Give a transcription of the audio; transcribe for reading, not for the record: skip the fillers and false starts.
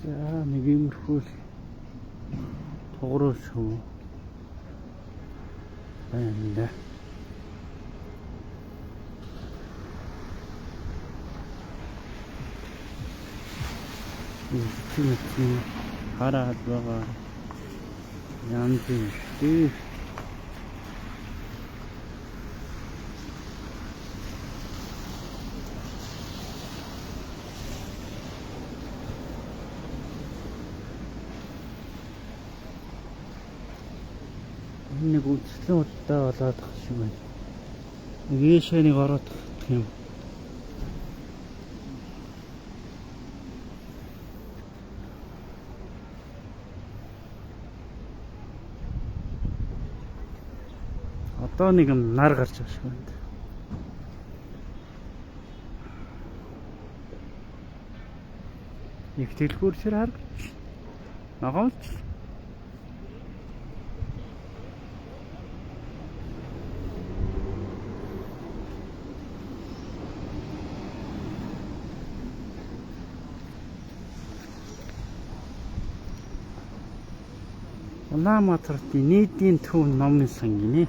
За, нэг иймэрхүү л тугуурал шувуу байна да. Энэ чинь хараад байгаа янз бүртэй. Энэ нэг үзэсгэлэн худалдаа болоод ах шиг байна. Нэг ийшээ нэг ороод юм. Одоо нэг юм нар гарч байгаа шиг байна. Их дэлгүүр шир харагч. Ногоолч. Улаанбаатарын нийтийн төв номын сан гинэ.